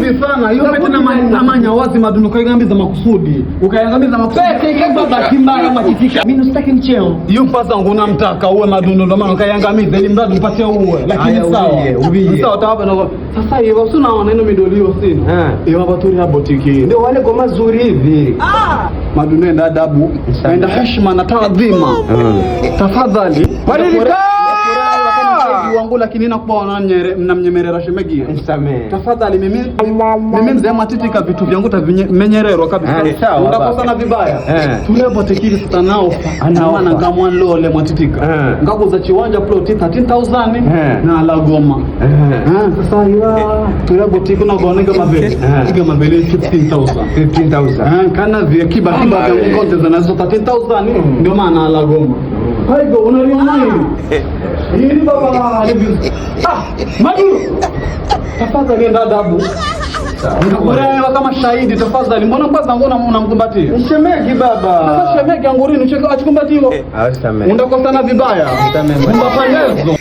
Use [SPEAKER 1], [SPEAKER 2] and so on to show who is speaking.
[SPEAKER 1] Nakuudhi sana. Hiyo pete na manyawazi madunu kaigamiza makusudi. Ukayangamiza makusudi.
[SPEAKER 2] Pete ikagwa bahati mbaya Mwatitika. Mimi sitaki mcheo.
[SPEAKER 1] Iyo mpasa nguna mtaka uwe madunu ndo maana ukayangamiza ili mradi upate uwe. Lakini
[SPEAKER 2] Aya,
[SPEAKER 1] sawa.
[SPEAKER 2] ubiye, ubiye.
[SPEAKER 1] Sawa tawapa na sasa hiyo usinaona ino midolio sino.
[SPEAKER 2] Eh.
[SPEAKER 1] Iyo hapa turi habotiki.
[SPEAKER 2] Ndio wale kwa mazuri hivi.
[SPEAKER 1] Madunu enda adabu, enda heshima na taadhima. Tafadhali.
[SPEAKER 2] Badilika!
[SPEAKER 1] Wangu lakini nakuwa namnyemerera shemegie.
[SPEAKER 2] Nisamehe.
[SPEAKER 1] Tafadhali mimi mzee Mwatitika vitu vyangu tavimenyererwa kabisa.
[SPEAKER 2] Eh, sawa,
[SPEAKER 1] Ndakosana vibaya.
[SPEAKER 2] Eh.
[SPEAKER 1] Tulepotekili sasa nao.
[SPEAKER 2] Anaofa.
[SPEAKER 1] Maana ngamwanlole Mwatitika.
[SPEAKER 2] Eh.
[SPEAKER 1] Ngakuza chiwanja ploti 13,000
[SPEAKER 2] Eh.
[SPEAKER 1] na lagoma.
[SPEAKER 2] Eh.
[SPEAKER 1] Eh, sasa ya tulebotiki unagonega mabele.
[SPEAKER 2] Eh.
[SPEAKER 1] Iga mabele 15,000.
[SPEAKER 2] 15,000.
[SPEAKER 1] Eh, kana vya kiba kiba vya mkonteza nazo 13,000 ndio maana alagoma. Kwa hivyo unaliona hili? Hili baba hivi. Ah, Maduru. Tafadhali enda adabu. Nikakurewa kama shahidi tafadhali. Mbona kwanza ngona unamkumbatia?
[SPEAKER 2] Nishemeki baba.
[SPEAKER 1] Sasa shemeki angurini ucheke achikumbatiwa.
[SPEAKER 2] Ah, samehe.
[SPEAKER 1] Undakosana vibaya.
[SPEAKER 2] Nisamehe.
[SPEAKER 1] Undapalezo.